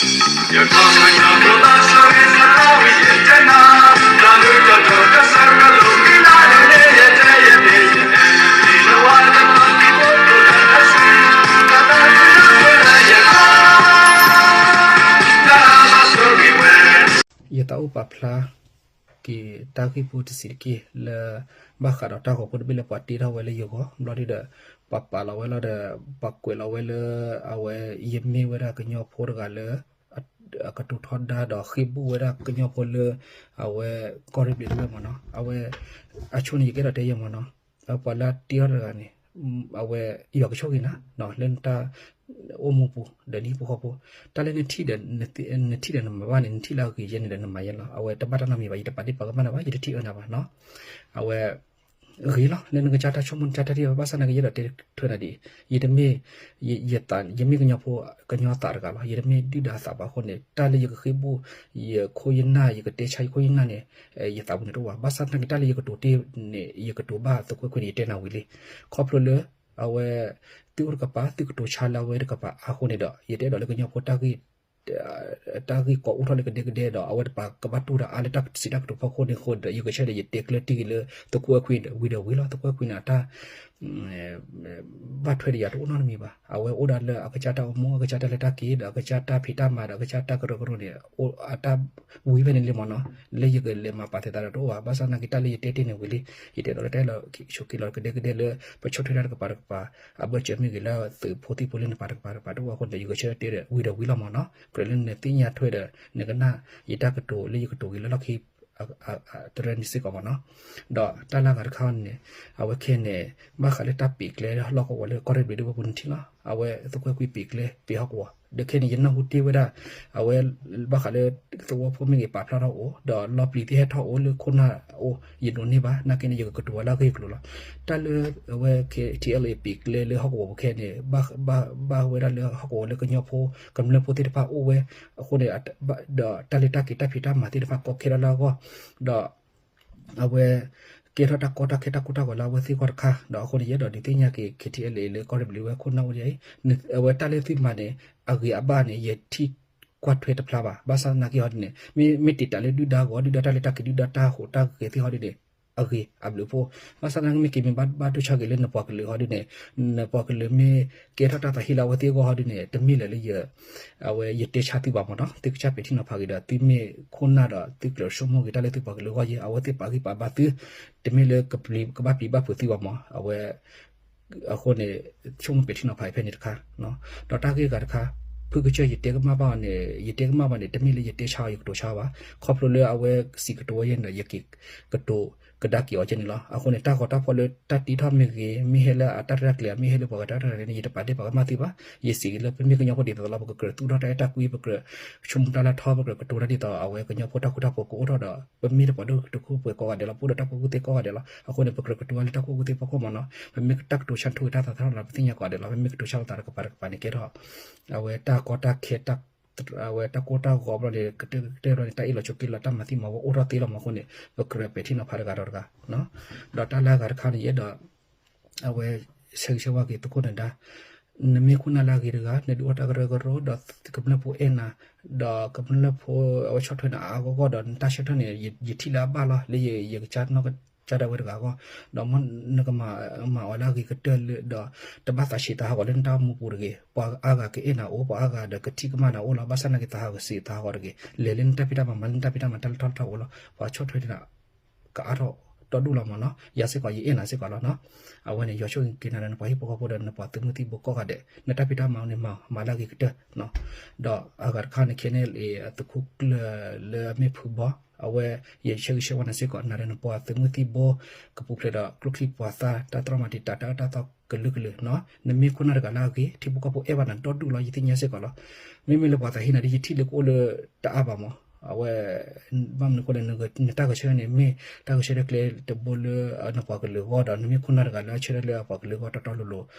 ယသးအိၣ်ပာ်ဖျါ က့ၤတၢ်ဂ့ၢ်ဖိတဆံးတက့ၢ်လၢ ဘၣ်ဃးဒီးတၢ်ဂီၤဖိတဘ့ၣ်လၢပှၤတ့ထီၣ်ဝဲလၢယဂီၢ် ဘျီဒုဒီး ပှၤပာ်လီၤဝဲလီၤဒီး ပှၤကွဲးလီၤဝဲလၢ အဝဲ ယမ့ၢ်ဝဲဒၣ်ကညီဖိတဂၤလၢ အကတိၤထီဒါဒီးဃ့ၢ်ဘူးဝဲဒၣ်ကညီဖိလၢ အဝဲ ကီၢ်ရ့ၣ်ဘျံးတဝ့ၢ်မ့ၢ်နီၤ အဝဲ အဆိန့ၣ် ယကအဲၣ်ဒိးတဲယဲၢ်မ့ၢ်နီၤ ပှၤလၢအတ့ထီၣ်တဂၤန့ၣ် အဝဲ ယွၤကဆိၣ်ဂ့ၤနၤ လၢနတၢ်အိၣ်မူပူၤ ဒီးနဟံၣ်ဖိဃီဖိ တၢ်လၢနထံၣ်ဒီး နထံၣ်ဒီးနမၤဘၣ်န့ၣ် နထံၣ်လၢအဂ့ၤယဲန့ၣ်ဒီးနမၤယဲလီၤ အဝဲတဘၣ်တၢ်နီတမံၤဘၣ် ယတပာ်ဒ့ၣ်ပာ်ကမၣ်နၤဘၣ် ယတထံၣ်အၢနၤဘၣ်နီၤ အဝဲ ဂ့ၤလီၤ လၢနကစၢ်တၢ်ဆိကမိၣ်နကစၢ်တၢ်ထံၣ်ဘၣ် ဘၣ်ဆၣ်သနာ်က့ယအဲၣ်ဒိးတဲထွဲနၤဒ်အံၤ ယတမ့ၢ် ယသး ယမ့ၢ်ကညီဖိ ကညီသးတဂၤလီၤ ယတမ့ၢ်ဒုၣ်ဒါသးဘၣ်အဃိန့ၣ် တၢ်လၢယကဃ့ၢ်ဘူး ယခိၣ်ယနၢ် ယကတဲဆါယခိၣ်ယနၢ်န့ၣ် ယသးပူၤန့ၣ်တအိၣ်ဘၣ် ဘၣ်ဆၣ်သနာ်က့တၢ်လၢယကတိၤတ့ၢ်န့ၣ် ယကတိၤဘၣ်သုးခိၣ်အဲခွံန့ၣ် ယတဲနၤဝံၤလံ ခီဖျိလၢ အဝဲ သုအိၣ်တကပၤ သုကတိၤဆါလၢအဝဲတကပၤအဃိန့ၣ်ဒီး ယတအဲၣ်ဒိးလၢကညီဖိတၢ်ဂ့ၢ် တၢ်ဂ့ၢ်ကီအိၣ်ထီၣ်လၢကဒဲကဒဲဒီး အဝဲတပာ်ကဘၣ်တူၢ်ဒီးအါလၢတၢ်စံးတၢ်ကတိၤဖီခိၣ်န့ၣ်အဃိဒီး ယကဆၢဒီးယတဲကျၢၤတံၢ်က့ၤလၢသုးခိၣ်အဲခွံဝံၤဒီးဝံၤလီၤ သုးခိၣ်အဲခွံန့ၣ်အတၢ် ဘၣ်ထွဲဒီးယၤတအိၣ်နီတမံၤဘၣ် အဝဲအိၣ်ဒၣ်လၢအကစၢ်တၢ်အိၣ်မူ အကစၢ်တၢ်လဲၤတၢ်က့ၤ ဒီးအကစၢ်တၢ်ဖံးတၢ်မၤဒီးအကစၢ်တၢ်ကရၢကရိန့ၣ် အတၢ်ဝံၤဖဲန့ၣ်လံမ့ၢ်နီၤ လၢယကလဲၤမၤပာ်သဲးသးဒီးတအိၣ်ဘၣ် ဘၣ်ဆၣ်သနာ်က့တၢ်လၢယတဲတ့ၢ်န့ၣ်ဝံၤလံ ယတဲဒီးလၢတၢ်လီၢ်ဆိးက့လီၤကဒဲကဒဲလၢ ပဆီၣ်ထွဲတၢ်တကပၤတကပၤ အဘၢၣ်စၢၤမ့ၢ်ဂ့ၤလၢသုးဖိသံၣ်ဖိလၢနပၤတကပၤတကပၤတအိၣ်အဃိန့ၣ်ဒီး ယကဆၢတဲဒီးဝံၤဒီးဝံၤလီၤမ့ၢ်နီၤ ကြၢးလၢနသ့ၣ်ညါထွဲဒီး နကနၣ် ယတၢ်ကတိၤလၢယကတိၤက့ၤလၢလီၢ်ခံ တရၢန့ၣ်စ့ၢ်ကီးမ့ၢ်နီၤ ဒီးတၢ်လၢအဂၤတခါန့ၣ် အဝဲခဲန့ၣ် ဘၣ်ဃးလၢတၢ်ပံးကျဲလၢဟီၣ်ကဝီၤလၢကီၢ်ရ့ၣ်ဘျံးဒဝ့ၢ်ပူၤနထံၣ်လီၤ အဝဲသုးခိၣ်အဲခွံပံးကျဲပံးဟီၣ်ကဝီၤ ဒီးခဲန့ၣ် ယနၢ်ဟူတ့ၢ်ဝဲဒၣ် အဝဲ ဘၣ်ဃးလၢ သဝီဖိမ့ၢ်ဂ့ၤပာ်ဖျါထီၣ်အိၣ် ဒီးလီၤပျံၤသ့ၣ်ဟဲထီၣ်အိၣ်လၢခိၣ်နၢ်အိၣ် ယဒိးန့ၢ်ဘၣ် နာ်က့န့ၣ် ယကကတိၤဝဲလၢအဂ့ၢ်အကျိၤလီၤ တၢ်လၢအဝဲ ခ့ထံအဲလ်အ့ ပံးကျဲလၢဟီၣ်ကဝီၤပူၤခဲန့ၣ် ဘၣ်ဝဲဒၣ်လၢဟီၣ်ကဝီၤလၢကညီဖိ ကမျၢၢ်ဖိသ့ၣ်တဖၣ်အိၣ်ဝဲ အဃိန့ၣ် ဒီးတၢ်လၢတၢ်က့ၤတၢ်ဖံးတၢ်မၤသ့ၣ်တဖၣ်ကီခဲလၢာ်လၢအဂီၢ် ဒီး အဝဲ ကဲထီၣ်တၢ်ကီတၢ်ခဲတၢ်ကိၢ်တၢ်ဂီၤလၢအဝဲသ့ၣ်ဂီၢ်တခါ ဒီးအဃိန့ၣ် ယအဲၣ်ဒိးဒုးသ့ၣ်ညါက့ၤ ခ့ထံအဲလ်အ့ လၢကီၢ်ရ့ၣ်ဘျံးဝဲခိၣ်နၢ်အိၣ်ဒ်အံၤ အဝဲတၢ်လၢသုမၤန့ၣ် အဂ့ၤအဘၣ်န့ၣ် ယထံၣ်ကွၢ်ထွဲတဖျါဘၣ် ဘၣ်ဆၣ်သနာ်က့ဟီဒ်န့ၣ် မ့မ့ၢ်တ့ၢ်တၢ်လၢဒုၣ်ဒါဂီၢ် ဒုၣ်ဒါတၢ်လဲၤတၢ်က့ၤ ဒုၣ်ဒါတၢ်ဟူးတၢ်ဂဲၤသ့ၣ်ဟီဒ်န့ၣ် အဂ့ၤအဘျုးအဖှိၣ် ဘၣ်ဆၣ်သနာ်က့မ့ၢ်က့ၤမ့ၢ်ဘၣ်ဘၣ်တူၢ်ဆါက့ၤလၢနပှၤကလုာ်ဟီဒ်န့ၣ် နပှၤကလုာ်မ့ၢ်ကဲထီၣ်တၢ်သးဟ့လၢအဝဲသ့ၣ်အဂီၢ်ဟီဒ်န့ၣ် တမ့ၢ်လၢာ်လၢယ အဝဲယတဲဆါသုဘၣ်မ့ၢ်နီၤ သုကစၢ်ပဲာ်ထံနီၤဖးက့ၤဒီး သုမ့ၢ်ခိၣ်နၢ်ဒီးသုကျဲးဆိကမိၣ်က့ၤတၢ်လၢသုပှၤကလုာ်အဂီၢ်ယဲ အဝဲသ့ၣ်ပာ်ဂံၢ်ပာ်ဘါသု တမ့ၢ်လၢကဘၣ်ပျံၤဘၣ်ဖုးသုဘၣ်မ့ၢ် အဝဲ အဃိန့ၣ် ဆိကမိၣ်ပဲာ်ထံနီၤဖးဖဲန့ၣ်တခါ ဒီးတၢ်ဂ့ၢ်အဂၤတခါ ဖုကစၢၢ်ယတဲကမၣ်ဘၣ်အီၤန့ၣ် ယတဲကမၣ်ဘၣ်န့ၣ် တမ့ၢ်လၢယတဲဆါအီၤ ယကတိၤဆါအီၤဘၣ် ခီဖျိလၢအဝဲစံးကတိၤဝဲယဲန့ၣ်ဒီး ယက့ၤကတိၤကဒါက့ၤအီၤကဲန့ၣ်လီၤ. အဃိန့ၣ် တၢ်ဂီၤတၢ်ဖီၣ်လၢတၢ်တ့ထီၣ်မ့ၢ်ဂ့ၤ မ့ၢ်ဟဲလၢအတၢ်ရဲၣ်တၢ်ကျဲၤ မ့ၢ်ဟဲလၢပှၤဂၤတၢ်ရဲၣ်တၢ်ကျဲၤန့ၣ် ယတပာ်ဒ့ၣ်ပာ်ကမၣ်သုဘၣ်. ယစံးလၢပမ့ၢ်ကညီဖိဒ်သိးသိးလီၤ ပကကြၢးသူၣ်ထီၣ်တၢ်အဲၣ်တၢ်ကွံ ပကြၢးဆိကမိၣ်တၢ်လၢထီ ပကြၢးကတိၤတၢ်ဒ်သိးအဝဲကညီဖိတၢ်ဃူတၢ်ဖိးကအိၣ်ထီၣ်ဒီး ပမ့ၢ်တပှၤဒိၣ်ကတၢၢ်ခိၣ်ပှဲၤကိးဂၤဒဲးလီၤ ပအိၣ်ဒီးတၢ်ကူၣ်ဘၣ်ကူၣ်သ့ကိးဂၤဒဲးလီၤ. အဃိန့ၣ် ပကြၢးကတိၤဝဲလၢတၢ်ကူၣ်ဘၣ်ကူၣ်သ့ဖီခိၣ်မ့ၢ်နီၤ. ပမ့ၢ်တၢ်ကတိၤဆါထူၣ်က့ၤတၢ်သးထီၣ်လီၤ ပသ့ၣ်ညါကိးဂၤဒဲးလီၤ. ပမ့ၢ်ကတိၤဆါလိာ်သးတကပၤတကပၤန့ၣ်ကဲထီၣ် အဝဲတၢ်ကီတၢ်ခဲ အဝဲတၢ်ကိၢ်တၢ်ဂီၤဘျီန့ၣ် ကတၢၢ်ကတၢၢ်ဘျီန့ၣ် တၢ်အ့ၣ်လိာ်ဆိးက့လိာ် တၢ်မၤသံမၤဝီအိၣ်ထီၣ်သ့လီၤမ့ၢ်အဃိန့ၣ် ပကြၢးပဲာ်ထံနီၤဖးတဂၤဒီးတဂၤ ဒီးတၢ်လၢအဂၤတခါန့ၣ် ယအဲၣ်ဒိး အဝဲ ဆၢဂ့ၤဆၢဝါက့ၤသုးခိၣ်နဒါ နမ့ၢ်ခိၣ်နၢ်လၢအဂ့ၤတဂၤ နဒုးအိၣ်တၢ်ကရၢကရိ ဒီးကမျၢၢ်ဖိအဲၣ်နၤ ဒီးကမျၢၢ်ဖိအဝဲဆီၣ်ထွဲနၤအါအါဂီၢ်ဂီၢ်ဒီး နတၢ်ဆၢထၢၣ်န့ၣ် ယထံၣ်လၢအဘၣ်လီၤ လၢယကစၢ်နီၢ်ကစၢ်ဒၣ်ဝဲတဂၤအဂီၢ် ဒီးမ်နကမၤအီၤလၢအဂ့ၤကတၢၢ်လၢ ဒီးတဘၣ်သးဆံးသးဟးဂီၤလၢနတၢ်အိၣ်မူပူၤတဂ့ၤ. ပှၤအါဂၤကအဲၣ်နၤအိၣ် ပှၤအါဂၤဒီးကထံၣ်ကမၣ်နၤအိၣ်လီၤ. ဘၣ်ဆၣ်သနာ်က့သးဟးဂီၤဆံးသးဟးဂီၤတဂ့ၤ. လဲၤလၢနတၢ်ဖံးတၢ်မၤ မၤလၢနတၢ်ဖံးတၢ်မၤ တၢ်လဲၤထီၣ်လဲၤထီအိၣ်လီၤ. ပှၤဆီၣ်ထွဲနၤ ကအါထီၣ်ဒီဒူၣ်လီၤမ့ၢ်နီၤ. ယၤစ့ၢ်ကီး ယအဲၣ်နၤစ့ၢ်ကီးလီၤနီၤ. အဝဲန့ၣ် ယွၤဆိၣ်ဂ့ၤက့ၤနၤဒီးနပှၤဟံၣ်ဖိဃီဖိဒီးနပှၤသုးမုၢ်သံၣ်ဘိကိးဂၤဒဲး, နတၢ်ဖံးတၢ်မၤန့ၣ်မၤ မၤလၢအဂ့ၤကတၢၢ်နီၤ. ဒီးအဂၤတခါန့ၣ် ခဲန့ၣ်အသုးခိၣ်ကျၢၢ်လၢအမ့ၢ်ဖုဘီ အဝဲ ယဆၢဂ့ၤဆၢဝါနၤစ့ၢ်ကီး နၤဒီးနပှၤသုးမုၢ်သံၣ်ဘိ ကပူၤဖျဲးဒီးကျိချံမျိာ်သၣ် တၢ်တြီမၤတံာ်တာ် တၢ်အၢတၢ်သီကလုာ်ကလုာ်နီၤ. နမ့ၢ်ခိၣ်နၢ်တဂၤလၢအဂ့ၤ ထံဖိကီၢ်ဖိအဲၣ်ဘၣ်နၤဒီဒူၣ်လီၤ ယသ့ၣ်ညါစ့ၢ်ကီးလီၤ. မ့မ့ၢ်လၢပှၤသးဟ့နၤဒီး ယထံၣ်လၢကအိၣ်လၢတအါဘၣ်မး အဝဲ ဘၣ်မနုၤအဃိလဲၣ် နတၢ်ဂဲၤဆၢထၢၣ်န့ၣ် မ့ၢ်တၢ်ဂဲၤဆၢထၢၣ်ကျဲတဘိလၢနပှၤကလုာ်အဂီၢ်ဒီး နမ့ၢ်ခိၣ်နၢ်တဂၤလၢအဆၢထၢၣ်လၢအပှၤကလုာ်အဂီၢ်တီတီလိၤလိၤ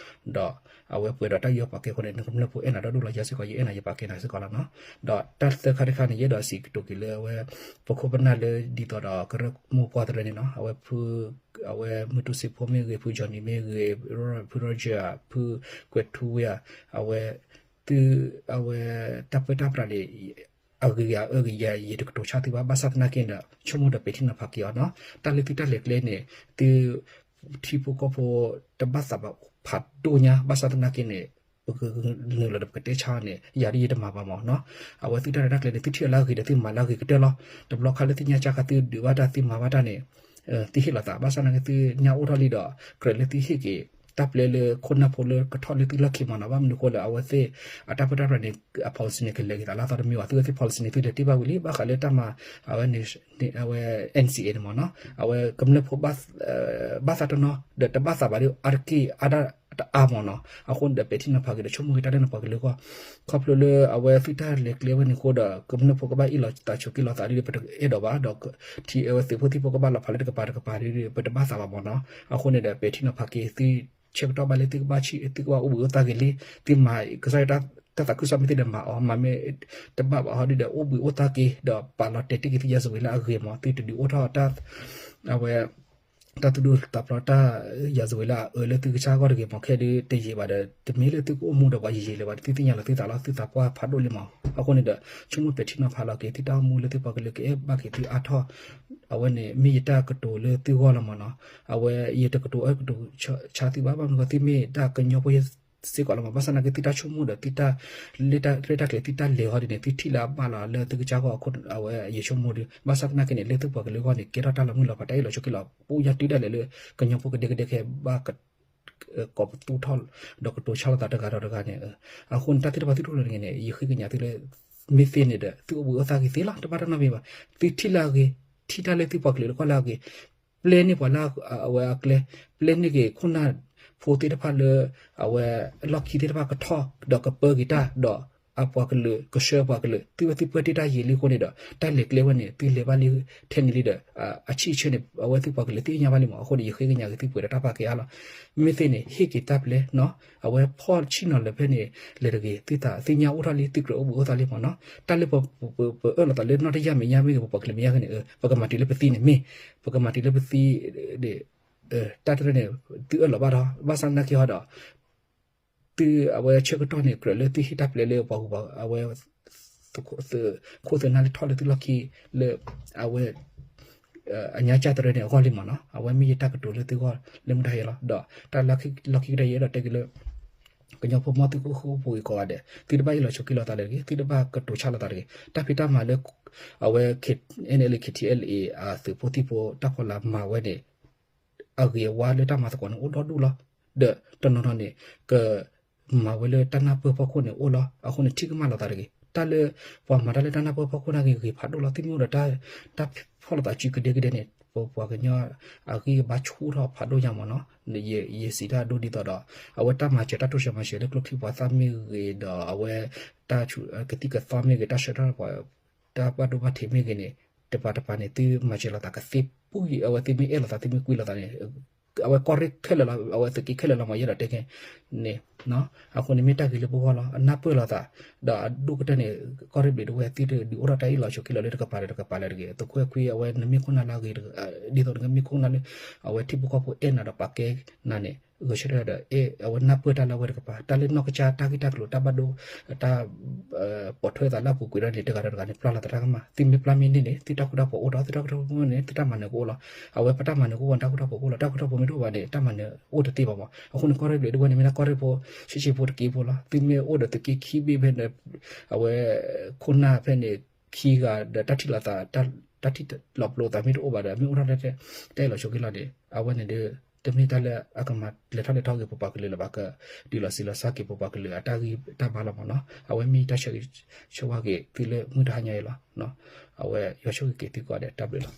ဒီးအဝဲပှဲၤဒီးတၢ်ယူးယီၣ်ပာ်ကဲအဃိန့ၣ် နကမျၢၢ်ဖိအဲၣ်နၤဒီဒူၣ်လီၤ. ယၤစ့ၢ်ကီး ယအဲၣ်နၤ ယပာ်ကဲနၤစ့ၢ်ကီးလီၤနီၤ. ဒီးတၢ်သၢခါတခါန့ၣ် ယအဲၣ်ဒိးစံးကတိၤက့ၤလၢအဝဲ ပခိၣ်ပနၢ်လၢဒ်သိးဒီးကရၢမိၢ်ပှၢ်တရၢန့ၣ်နီၤ အဝဲ အဝဲမုၢ်တူစ့ဖိမ့ၢ်ဂ့ၤ ဖု Johnny မ့ၢ်ဂ့ၤ ဖု Roger ဖုကွဲးထူဝ့ဧါ အဝဲ သု အဝဲ တၢ်ပၢတၢ်ပြးန့ၣ် အဂ့ၤဂ့ၤအအၢဂ့ၤဂ့ၤ ယတကတိၤဆါသုဘၣ် ဘၣ်ဆၣ်သနာ်က့ဒီး ဆိကမိၣ်ဒီးပဲာ်ထံနီၤဖးက့ၤအီၤနီၤ. တၢ်လၢသုတၢ်လဲၤကျဲန့ၣ် သု ထံဖိကီၢ်ဖိ တဘၣ်သးဘၣ်ဖးဒိၣ်ညါ ဘၣ်ဆၣ်သနာ်က့န့ၣ် ပကနုာ်လီၤဒီးပကတဲဆါန့ၣ် ယၤဒ်ယတမၤဘၣ်မၢ်နီၤ. အဝဲသုတၢ်ရဲၣ်တၢ်ကျဲၤန့ၣ် သုထံၣ်အီၤလၢအဂ့ၤဒီး သုမၤလၢအဂ့ၤကတၢၢ်လီၤ. တဘျီခါလၢသုညါကၢ်ခါ သုဒုးဘၣ်တၢ် သုမၤဘၣ်တၢ်န့ၣ် သုဟ့ၣ်လီၤသး ဘၣ်ဆၣ်သနာ်က့ သုညါအိၣ်ထီၣ်လံဒီး ကြၢးလၢသုဟ့ၣ်က့ၤ တၢ်ပျဲလၢခိၣ်နၢ်ဖိလၢကထီၣ်လၢသုလီၢ်ခံမၢ်နီၤ. ဘၣ်မနုၤအဃိလဲၣ် အဝဲသ့ၣ် အတၢ်ပၢတၢ်ပြးန့ၣ် အ policy န့ၣ် ကလဲၤက့ၤသးလၢအသီတမံၤဘၣ်. သုဝဲသ့ၣ် policy န့ၣ် သုလဲၤတ့ၢ်ဘၣ်ဝံၤလံ ဘၣ်ဃးလၢတၢ်မၤ အဝဲ အဝဲ N C A န့ၣ်မၢ်နီၤ. အဝဲကမျၢၢ်ဖိ ဘၣ်သးတနီၤ ဒီးတဘၣ်သးဘၣ်ဒီး အါတက့ၢ်အါဒၣ်တအါမၢ်နီၤ. အဃိန့ၣ်ဒီး ပဲာ်ထံနီၤဖးက့ၤဒီး ဆိကမိၣ်က့ၤတၢ်လၢနပှၤကလုာ်အဂီၢ် ခီဖျိလၢအဝဲသုတၢ်လဲၤကျဲဝဲန့ၣ်အဃိဒီး ကမျၢၢ်ဖိကဘၣ်အ့ၣ်လိာ်သးဆိးက့လိာ်သးဒ်ဒီး ပတအဲၣ်ဒိးဘၣ်ဒီး ထံအဝဲသုးဖိသံၣ်ဖိကဘၣ်လီၤဖးလၢတကပၤတကပၤဒ်ဒီး ပတဘၣ်သးဘၣ်မၢ်နီၤ. အဃိန့ၣ်ဒီး ပဲာ်ထံနီၤဖးက့ၤ သုဆၢကတီၢ်ဘၣ်လၢသုကဘၣ်ဆံး သုကဘၣ်အိၣ်ဘှံးအိၣ်သါက့ၤလံ သုမၤကစၢ်ယွၤတၢ်သးခုကစီၣ်မ့ၢ်သ့ဒီးမၤအီၤ မၤမ့ၢ်တဘၣ်ဘၣ်ဟီဒ်ဒီး အိၣ်ဘှံးအိၣ်သါက့ၤ ဒီးပာ်လီၤတဲာ်တ့ၢ်က့ၤသုရာဇဝင်လၢအဂ့ၤမၢ် သုတဒုးအိၣ်ထီၣ်တၢ် အဝဲ တၢ်သူၣ်ဒူသးဖျိတၢ် ရာဇဝင်လၢအအၢလၢသုကစၢ်ဂီၢ်တဂ့ၤမၢ် ခဲဒုးတယံာ်ဘၣ်ဒီး တမ့ၢ်လၢသုကအိၣ်မူဒီးပှၤယံာ်ယံာ်လၢၤဘၣ် သုသ့ၣ်ညါလီၤသုသးလီၤ သုသးပှၢ်ဖးဒိၣ်လံမၢ်. အဃိန့ၣ်ဒီး ဆိကမိၣ်ပဲာ်ထံနီၤဖးလီၤက့ၤ သုတၢ်အိၣ်မူလၢသုပှၤကလုာ်ကအဲၣ်ဘၣ်က့ၤသုအါထီၣ် အဝဲန့ၣ်မ့ၢ်ယတၢ်ကတိၤလၢသုဂီၢ်လီၤမၢ်နီၤ. အဝဲယတကတိၤအၢကတိၤဆါသုဘၣ် ဘၣ်မနုၤဃိသုမ့ၢ်တၢ်ကညီဖိ စ့ၢ်ကီးလီၤမၢ်. ဘၣ်ဆၣ်သနာ်က့သုတၢ်ဆိကမိၣ်ဒီးသုတၢ် လၢတၢ်ကျဲၤသုတၢ်လဲၤဟီဒ်န့ၣ် သုထံၣ်လၢအဘၣ်လီၤလၢသုကစၢ်ဂီၢ်အခိၣ် အဝဲယဆိကမိၣ်ဒီး ဘၣ်ဆၣ်သနာ်က့န့ၣ် လၢသုပှၤကလုာ်အဂီၢ်န့ၣ် ကဲထီၣ်တၢ်လီၤမုၢ်လီၤဖး တၢ်အ့ၣ်လိာ်ဆိးက့လိာ် ပူညါတုၤဒၣ်လဲာ်လၢ ကညီဖိကဒဲကဒဲခဲဘၣ် ကိးပသူထီၣ် ဒီးကတိၤဆါလိာ်သးတဂၤဒီးတဂၤန့ၣ်. အဃိန့ၣ် တၢ်သ့ၣ်တဖၣ်သုတအိၣ်လၢတဂ့ၤန့ၣ် ယဃ့ကညးသုလၢ မ့ၢ်သ့န့ၣ်ဒီး သုအိၣ်ဘှံးအိၣ်သါက့ၤသ့လီၤ တဘၣ်တၢ်နီတမံၤဘၣ်. သုထံၣ်လၢအဂ့ၤ ထံၣ်တၢ်လၢသုပှၤကလုာ်တခီလၢအဂ့ၤ ပျဲန့ၢ်ပှၤလၢအဝဲအကျဲ ပျဲန့ၢ်က့ၤခိၣ်နၢ်ဖိသ့ၣ်တဖၣ်လၢ အဝဲအလီၢ်ခံသ့ၣ်တဖၣ်ကထီၣ် ဒီးကပၢက့ၤတၢ် ဒီးအပှၤကလုာ် ကဆှၢပှၤကလုာ် သုဝဲသုပၢတ့ၢ်တၢ်ယံာ်လံအဃိန့ၣ်ဒီး တၢ်လဲၤကျဲဝဲန့ၣ် သုလဲၤဘၣ်လံထဲန့ၣ်လံဒီး အဆံၣ်ဆၢန့ၣ် အဝဲသုပှၤကလုာ်သ့ၣ်ညါဘၣ်လံမၢ်. အဃိန့ၣ် ယဃ့ကညးက့ၤသုပှဲၤဒီးတၢ်ပာ်ကဲအါလီၤ. မ့ၢ်သ့န့ၣ် ဟ့ၣ်က့ၤတၢ်ပျဲနီၤ အဝဲဖီၣ်ဆံၣ်နီၤလၢၤဖဲန့ၣ် လဲၤတဂ့ၤ သုသးသ့ၣ်ညါအိၣ်ထီၣ်လံ သုကြၢးအိၣ်ဘှံးအိၣ်သါလံမၢ်နီၤ. တၢ်လၢပ ပအၢၣ်လီၤသးလၢနီၢ်တယၢ်မဲာ်ညါမ့ၢ်ဂ့ၤ ပပှၤကလုာ်မဲာ်ညါဂ့ၤန့ၣ် ပကမၤတုၤလၢပသံန့ၣ်မ့ၢ် ပကမၤတုၤလၢပသံ တၢ်တရၢန့ၣ် သုအၢၣ်လီၤဘၣ်ဒီး ဘၣ်ဆၣ်သနာ်က့ဟီဒီး သုအဝဲဆၢကတီၢ်န့ၣ် ကြၢးလၢသုဟ့ၣ်တၢ်ပျဲလၢပှၤဂုၤပှၤအဝဲ ခိၣ်သနၢ်လၢထီၣ်လၢသုလီၢ်ခံလၢ အဝဲ အညါကၢ်တရၢန့ၣ်အဂီၢ်လံမၢ်နီၤ. အဝဲမ့ၢ်ယတၢ်ကတိၤလၢသုဂီၢ်လၢမုၢ်တဟါအံၤလီၤ. ဒီးတၢ်လၢခံကတၢၢ်ယအဲၣ်ဒိးတဲက့ၤလၢ ကညီဖိမီၢ်သုကအိၣ်ဃူအိၣ်ဖိးဂ့ၤကိးဂၤဒဲး သုတဘၣ်အ့ၣ်လိာ်ဆိးက့လိာ်သးလၢၤတဂ့ၤ သုတဘၣ်ကတိၤဆါလိာ်သးတဂ့ၤ. တၢ်ဖံးတၢ်မၤလၢ အဝဲ N L A K T L A အသုးဖိသံၣ်ဖိတၢ်ဖီလာ်မၤဝဲန့ၣ် အဂ့ၤအဝါလၢတၢ်မၤသကိးန့ၣ်အိၣ်ဒီဒူၣ်လီၤ. ဒီးတနီၤနီၤန့ၣ် ကမၤဝဲလၢတၢ်နၢ်ပၢၢ်ဖီခိၣ်န့ၣ်အိၣ်လီၤ. အဃိန့ၣ် ထံၣ်ကမၣ်လိာ်သးတဂ့ၤ. တၢ်လၢ ပှၤမၤတၢ်လၢတၢ်နၢ်ပၢၢ်ဖီခိၣ်န့ၣ်ဂ့ၤဂ့ၤဖးဒိၣ်လီၤ. သုမ့ၢ်အိၣ်ဒီး တၢ်ဖီၣ်လိာ်သးစုကဒဲကဒဲန့ၣ် ပပှၤကညီအဂံၢ်အဘါဆူၣ်ထီၣ်ဖးဒိၣ်ညါမၢ်နီၤ. ယစံးတၢ်ဒိဒ်သိးဒီး အဝဲတၢ်မၤစၢၤတၢ်တိစၢၤမၤစၢၤလၢကျိချံမျိာ်သၣ်မ့ၢ်ဂ့ၤဒီး အဝဲ တၢ်ကသံၣ်ကသီမ့ၢ်ဂ့ၤ တၢ်ဆှၢထီၣ်ပှၤ တၢ်ဘၣ်ဒိဘၣ်ထံးမ့ၢ်ဂ့ၤန့ၣ် တပၤတပၤန့ၣ် သုမၤစၢၤလိာ်သးကသ့ပူၤ အဝဲသုမ့ၢ်အဲၣ်လိာ်သး သုမ့ၢ်ကွံလိာ်သးန့ၣ် အဝဲကီၢ်ရ့ၣ်ခဲလၢာ်လီၤ. အဝဲသုးက့ခဲလၢာ်လီၤမၢ် ယအဲၣ်ဒိးတဲခဲန့ၣ် အဃိန့ၣ်မ့ၢ်တၢ်ဂ့ၤလၢပဂီၢ်လီၤ. အနၢ်ပၢၢ်လိာ်သး ဒီးအဒိၣ်ကတၢၢ်န့ၣ် ကီၢ်ရ့ၣ်ဘျံးဒဝဲၢ်သုတဒုးအိၣ်ထီၣ်တၢ်အ့ၣ်လိာ်ဆိးက့လိာ်လၢတကပၤဒီးတကပၤလၢၤတဂ့ၤ. သုးခိၣ်အဲခွံအဝဲနမ့ၢ်ခိၣ်နၢ်လၢအဂ့ၤ ဒ်သိးနကမ့ၢ်ခိၣ်နၢ်လၢ အဝဲထံဖိကီၢ်ဖိအဲၣ်နၤဒီးပာ်ကဲနၤန့ၣ် ဂဲၤဆၢထၢၣ်ဒီး အဝဲနၢ်ပၢၢ်တၢ်လၢအဝဲတကပၤ တၢ်လၢနီၢ်ကစၢ်တၢ်ဂ့ၢ်တၢ်ကျိၤ တၢ်ဘၣ်ဒိ တၢ် ပိာ်ထွဲသးလၢအပူၤကွံာ်ဒီးန့ၣ် တဂၤဒီးတဂၤန့ၣ် ပျၢ်လိာ်သးတၢ်ကမၣ် သုမ့ၢ်ပျၢ်မ့ၢ်န့ၢ်န့ၣ် သုတၢ်ဃူတၢ်ဖိးအိၣ်ဒီး သုတၢ်ဃူတၢ်ဖိးန့ၣ် သုတၢ်မၤနၢၤကအိၣ်လီၤ. အဝဲပတၢ်မၤနၢၤကအိၣ်ဝဲ တၢ်ဃူတၢ်ဖိးကအိၣ်လီၤ. တၢ်ဃူတၢ်ဖိးမ့ၢ်တအိၣ်ဘၣ်န့ၣ် တၢ်မၤနၢၤအိၣ်တသ့ဘၣ်မၢ်. အဃိန့ၣ် ကီၢ်ရ့ၣ်ဘျံးဒဝဲၢ်န့ၣ် မ့ၢ်ဒၣ်ကီၢ်ရ့ၣ်ဖိ ဆံးဆံးဖိတက့ၢ်ဖိလီၤ. သုမ့ၢ်အိၣ်ဒီးသုးက့ခံဘ့ၣ်ဖဲန့ၣ် အဝဲ ခိၣ်နၢ်ဖဲန့ၣ် ခံဂၤဒီးတၢ်ထံၣ်လိာ်သး တၢ်ထံၣ်လီၤပျိသးမ့ၢ်တအိၣ်ဘၣ်ဒီး မ့ၢ်အိၣ်ထီၣ်လၢ တၢ်အ့ၣ်လိာ်ဆိးက့လိာ်န့ၣ် အဝဲန့ၣ်ဒီး တမ့ၢ်တၢ်လၢအကမၤလဲၤထီၣ်လဲၤထီက့ၤပပှၤကလုာ်လၢၤဘၣ် ကဒုးလီၤစံးလီၤစါက့ၤပပှၤကလုာ်အတၢ်ဂံၢ်တၢ်ဘါလီၤမၢ်နီၤ. အဝဲမ့ၢ်ယတၢ်ဆၢဂ့ၤဆၢဝါက့ၤသုလၢမုၢ်တဟါညါအံၤလီၤ. အဝဲယွၤဆိၣ်ဂ့ၤက့ၤသုကိးဂၤဒဲး တၢ်ဘျုးလီၤ.